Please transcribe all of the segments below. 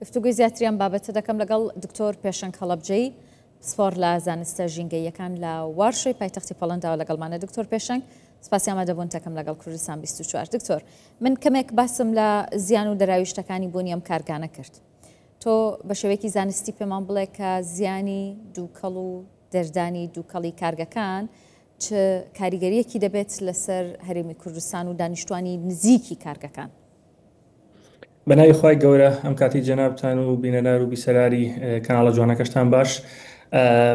گفتوگۆی زیاتری ئەم بابەتە دەکەم لەگەڵ دکتۆر پێشەنگ هەڵەبجەیی، پسپۆڕ لە زانستە ژینگەییەکان لە وارشۆی پایتەختی پۆڵەنداوە لەگەڵمانە. دکتۆر پێشەنگ، سپاسی ئامادەبوونتەکەم لەگەڵ کوردستان 24. دکتۆر، من کەمێک باسم لە زیان و دەراویشتەکانی بوونی ئەم کارگانە کرد. تۆ بە شێوەیەکی زانستی پێمان بڵێ کە زیانی دووکەڵ و دەردانی دووکەڵی کارگەکان چ کاریگەریەکی دەبێت لەسەر هەرێمی کوردستان و دانیشتوانی نزیکی کارگەکان؟ بە ناوی خوای گەورە ئەم کاتی جەنابتان و بینەرار و بیسەراری کەناڵە جوانەکەشتان باش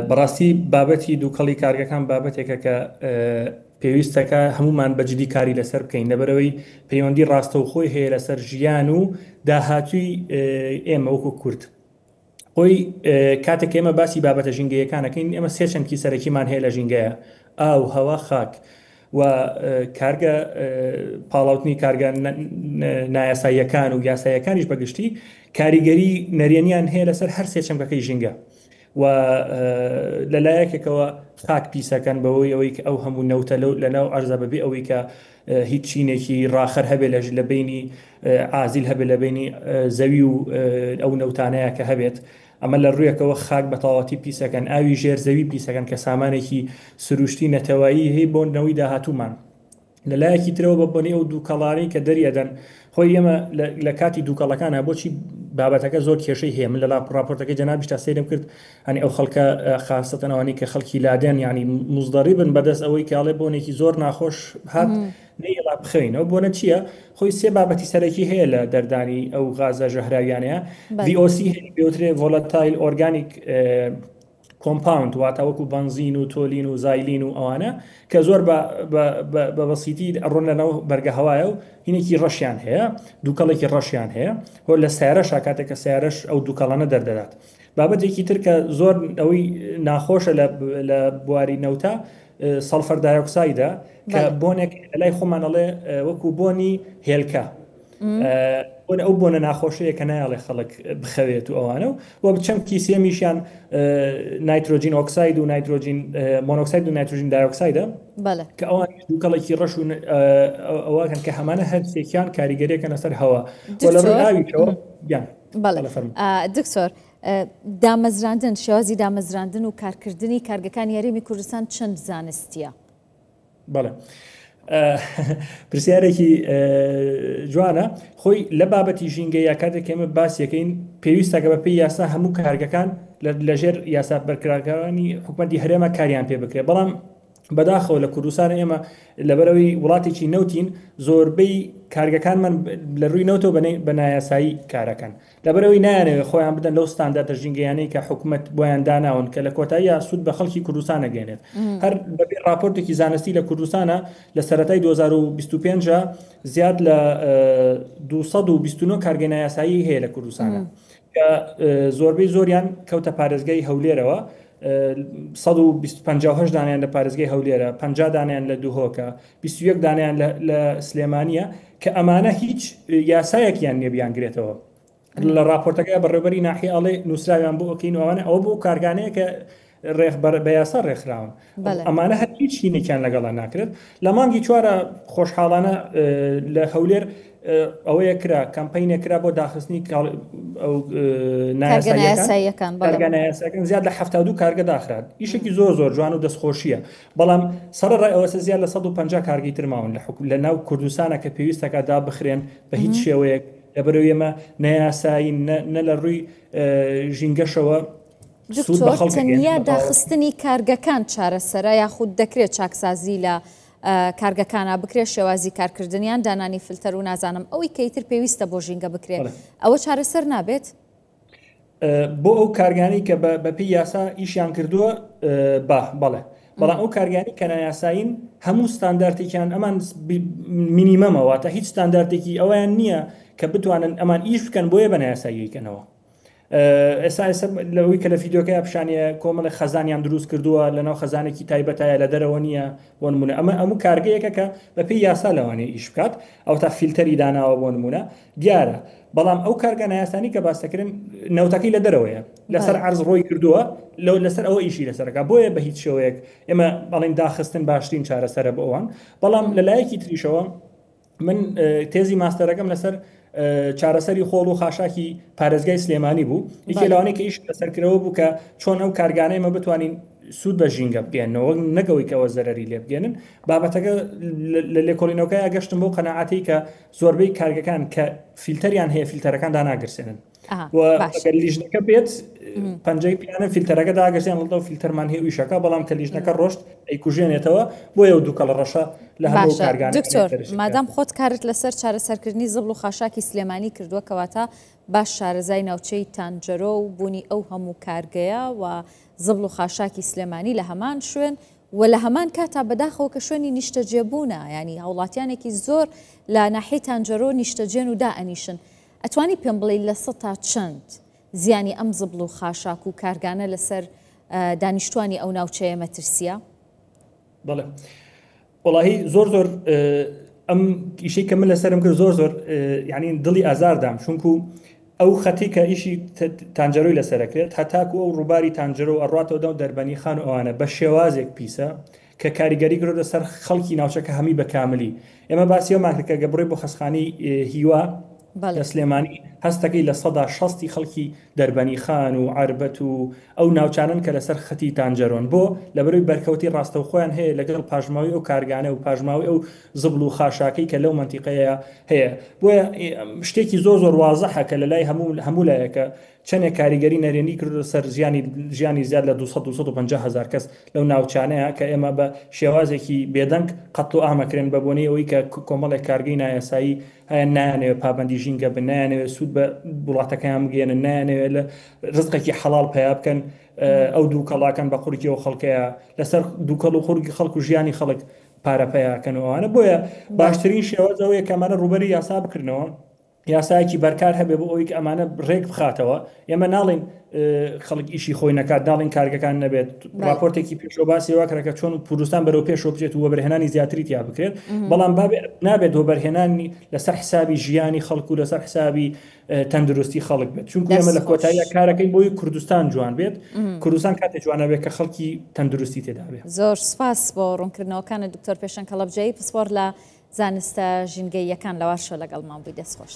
بەڕاستی بابەتی دووکەڵی کارگەکان بابەتێکە کە پێویستەکە هەمومان بەجدی کاری لەسەر بکەین لەبەرەوەی پەیوەندی ڕاستەوخۆی هەیە لەسەر ژیان و داهاتووی ئێمە وەکو کورد خۆی کاتێک ئێمە باسی بابەتە ژینگەیەکان ئەکەین ئێمە سێ چەمکی سەرەکیمان هەیە لە ژینگەیە ئاو هەوا خاک و کارگە پاڵاوتنی کارگە نایاساییەکان و یاسایەکانیش بەگشتی کاریگەری نەرێنیان هەیە لەسەر هەر سێ چەمکەکەی ژینگە و لە لایەکێکەوە خاک پیسەکەن بەوەی ئەوەی کە ئەو هەموو نەوتە لەو لەناو ئەرزە بەبێ ئەوەی کە هیچ چینێکی ڕاخەر هەبێت لە لە بینی عازیل هەبێت لە بینی زەوی و ئەو نەوتانەیە کە هەبێت ئەمە لە ڕوویەکەوە خاک بە تەواوەتی پیسەکەن ئاوی ژێر زەوی پیسەکەن کە سامانێکی سروشتی نەتەوایی هەیە بۆ نەوەی داهاتوومان لە لایەکی ترەوە بە بۆنی ئەو دووکەڵانەی کە دەریەدەن خۆی ئێمە لە کاتی دووکەڵەکانە بۆچی بابەتەکە زۆر کێشەی هەیە من لە ڕاپۆرتەکەی جەنابیشتا سەیرم کرد هەنی ئەو خەڵکە خاستەن ئەوانەی کە خەڵکی لادێن یعنی مزدەڕیبن بەدەست ئەوەی کاڵێ بۆنێکی زۆر ناخۆش هات نەیڵا بخەوینەوە بۆنە چییە خۆی سێ بابەتی سەرەکی هەیە لە دەردانی ئەو غازە ژەهراویانەیە VOC هەیە پێوترێ volatile organic compound واتە وەکو بەنزین و تۆلین و زایلین و ئەوانە کە زۆر بە بەسیتی ئەڕۆن لەناو بەرگە هەوایە و هینێکی ڕەشیان هەیە دووکەڵێکی ڕەشیان هەیە هۆ لە سیارەشا کاتێک کە سیارەش ئەو دووکەڵانە دەردەدات بابەتێکی تر کە زۆر ئەوەی ناخۆشە لە بواری نەوتە sulfur dioxide ە کە بۆنێک لای خۆمان ئەڵێ وەکو بۆنی هێلکە بۆن ئەو بۆنە ناخۆشەیە کە نایەڵێ خەڵک بخەوێت و ئەوانە و وە چەمکی سێمیشیان nitrogen oxide و nitrogen monoxide و nitrogen dioxide ە کە ئەوان دووکەڵێکی ڕەش و ئەوەکەن کە هەمانە هەرسێکیان کاریگەریەکە لەسەر هەوا لە ڕووی ئاویشەوە گیان دکتۆر دامەزراندن شێوازی دامەزراندن و کارکردنی کارگەکانی هەرێمی کوردستان چەند زانستیە؟ بەڵێ پرسیارێکی جوانە خۆی لە بابەتی ژینگە یا کاتێک ئێمە باسیەکەین پێویستەکە بە پێی یاسا هەموو کارگەکان لەژێر یاسا بەرکراکانی حکوومەتی هەرێمە کاریان پێ بکرێت بەڵام بەداخەوە لە کوردستان ئێمە لەبەرەوەی وڵاتێکی نەوتین زۆربەی کارگەکانمان لە ڕووی نەوتەوە بە نایاسایی کارەکەن لەبەرئەوەی نایانەوێت خۆیان بدەن لەو ستانداردە ژینگەیانەی کە حکومەت بۆیان داناون کە لە کۆتاییا سوود بە خەڵکی کوردستان ئەگەیەنێت. هەر بەپێی ڕاپۆرتێکی زانستی لە کوردستانە لە سەرەتای 2025 زیاد لە 229 کارگەی نایاسایی هەیە لە کوردستانە کە زۆربەی زۆریان کەوتە پارێزگای هەولێرەوە 158 دانیان لە پارێزگای هەولێرە 50 دانیان لە دهۆکە 21 دانیان لە سلێمانیە کە ئەمانە هیچ یاسایەکیان نیە بیانگرێتەوە لە راپۆرتەکە بەڕێوبەری ناحیە ئەڵێ نووسراویان بۆ ئەکەین و ئەوانە ئەوە بۆ کارگانەیە کە ڕێخ بە یاسا ڕێکخراون ئەمانە هەر هیچ هینێکیان لەگەڵا ناکرێت لە مانگی چوارە خۆشحاڵانە لە هەولێر ئەوەیە کرا کەمپینێک کرا بۆ داخستنی نایاساییەکان زیاد لە 72 کارگە داخرات ئیشێکی زۆر زۆر جوان و دەستخۆشیە بەڵام سەرەڕای ئەوەسە زیاد لە 150 کارگەی تر ماون لە حکوم لە ناو کوردستانە کە پێویستەکە دابخرێن بە هیچ شێوەیەک لەبەرەوەی ئێمە نەیاسایین نە لە ڕووی ژینگەشەوە سوود بە دکتۆر خەڵک ئەگەیەنن تەنیا بە تەواوەتی. داخستنی کارگەکان چارەسەرە یاخود دەکرێت چاکسازی لە کارگەکانا بکرێت شێوازی کارکردنیان دانانی فلتەر و نازانم ئەوەی کە ئیتر پێویستە بۆ ژینگە بکرێت بەڵێ. ئەوە چارەسەر نابێت؟ بۆ ئەو کارگانەی کە بەپێی یاسا ئیشیان کردووە با بەڵێ بەڵام ئەو کارگانی کە نایاسایین هەموو ستاندارتێکیان ئەمان مینیمەمە واتە هیچ ستاندارتێکی ئەویان نییە کە بتوانن ئەمان ئیش بکەن بۆیە بە نایاساییکەنەوە ئێستا ئێستا لەوەی کە لە فیددیوکەی پیشانە کۆمەڵی خەزانیان دروست کردووە لەناو خەزانێکی تایبەتایە لە دەرەوە نییە بۆ نمونە ئەمە ئەمو کارگەیەکە کە بەپێی یاسا لەوانەیە ئیش بکات ئەو تا فیلتەری داناوە بۆ نمونە دیارە بەڵام ئەو کارگە نایاسانی کە باس دەکرێن نەوتەکەی لە دەرەوەیە لەسەر عەرز ڕۆی کردووە لەو لەسەر ئەوە ئیشی لەسەرەکە بۆیە بە هیچ شێوەیەک ئێمە بەڵین داخستن باشترین چارەسەرە بۆ ئەوان بەڵام لە لایەکی تریشەوە من تێزی ماستەرەکەم لەسەر چارەسەری خۆڵ و خاشاکی پارێزگای سلێمانی بوو یەکێ لەوانەی کە ئیش لەسەرکرەوە بوو کە چۆن ئەو کارگانەی مە بتوانین سوود بە ژینگە بگەێنەوە نەگەوەی کەەوە زەرری لێ بگەێنن بابەتەکە لە لێکۆڵینەوەکە گەشتم بۆ قەنەعاتی کە زۆربەی کارگەکان کە فیلتەریان هەیە فیلتەرەکان داناگرسێنن ئەگەر لیژنەکە بێت پەنجەی پیانە فیلتەرەکە داگەشتیان لەڵەو فیلتەرمان هەیە ئیشەکە بەڵام کە لیژنەکە ڕۆشت ئەیکوژێنێتەوە بۆیە و دووکەڵە ڕەشە لە هەموو کارگان دکتۆر مادام خۆت کارت لەسەر چارەسەرکردنی زبڵ و خاشاکی سلێمانی کردووە کەواتە باش شارەزای ناوچەی تانجەرۆ و بوونی ئەو هەموو کارگەیە و زبڵ و خاشاکی سلێمانی لە هەمان شوێن و لە هەمان کاتا بەداخەوە کە شوێنی نیشتەجێبوونە ینی هاوڵاتیانێکی زۆر لە ناحیەی تانجەرۆ نیشتەجێن و دائەنیشن ئەتوانی پێم بڵێی لە سەتا چەند زیانی ئەم زبڵ و خاشاک و کارگانە لەسەر دانیشتوانی ئەو ناوچەیە مەترسیە؟ بەڵێ وەڵاهی زۆر زۆر ئەم ئیشەی کە من لەسەرم کرد زۆر زۆر یعنی دڵی ئازاردام چونکو ئەو خەتی کە ئیشی تانجەرۆی لەسەرەکرێت هەتاکو ئەو ڕووباری تانجەرۆ ئەڕاتەوە دەم دەربەنی خان و ئەوانە بە شێوازێک پیسە کە کاریگەری کردۆتە سەر خەڵکی ناوچەکە هەمی بە کاملی ئێمە باسی ئەومان کرد کە گە بڕۆی بۆ خەسخانی هیوا لە سلێمانی هەستەکەی 60% خەڵکی دەربەنی خان و عربەت و ئەو ناوچانن کە لەسەر خەتی تانجەرۆن بۆ لەبەروی بەرکەوتی ڕاستەوخۆیان هەیە لەگەڵ پاشماوی ئەو کارگانە و پاشماوی ئەو زبڵ و خاشاکەی کە لەو منتیقەیە هەیە بۆیە شتێکی زۆر زۆر وازحە کە لە لای هەموو هەموو لایەکە چەنێک کاریگەری نەرێنی کردووە سەر ژیانی ژیانی زیاد لە 200 250 هەزار کەس لەو ناوچانەیە کە ئێمە بە شێوازێکی بێدەنگ قەتڵ و ئامەکرێن بە بۆنەی ئەوەی کە کۆمەڵێک کارگەی نایاسایی هەیە نایانەوێت پابەندی ژینگە بن نایانەوێت سوود بە وڵاتەکەیان بگەێنن نایانەوێت لە ڕزقێکی حەڵاڵ پەیا بکەن ئەو دووکەڵاکەن بە قورگی ئەو خەڵکەیە لەسەر دووکەڵ و قورگی خەڵک و ژیانی خەڵک پارە پەیاکەن و ئەوانە بۆیە باشترین شێواز ئەوەیە کە ئەمانە ڕووبەری یاسا بکردنەوە یاسایەکی بەرکار هەبێ بۆ ئەوەی کە ئەمانە ڕێک بخاتەوە ئێمە ناڵین خەڵک ئیشی خۆی نەکات ناڵین کارگەکان نەبێت راپۆرتێکی پێشەوە باسی وا کرا کە چۆن کوردستان بەرەو پێشەوە بچێت و وەبەرهێنانی زیاتری تیا بکرێت بەڵام نابێت وەبەرهێنانی لەسەر حسابی ژیانی خەڵک و لەسەر حسابی تەندروستی خەڵک بێت چونکو ئێمە لە کۆتاییە کارەکەی بۆی کوردستان جوان بێت کوردستان کاتێ جوانە بێت کە خەڵکی تەندروستی تێدا بێت. زۆر سپاس بۆ ڕوونکردنەوەکانت دکتۆر پێشەنگ هەڵەبجەیی پسپۆڕ لە زانستە ژینگەییەکان لە وارشۆ لەگەڵمان بووی دەست خۆش.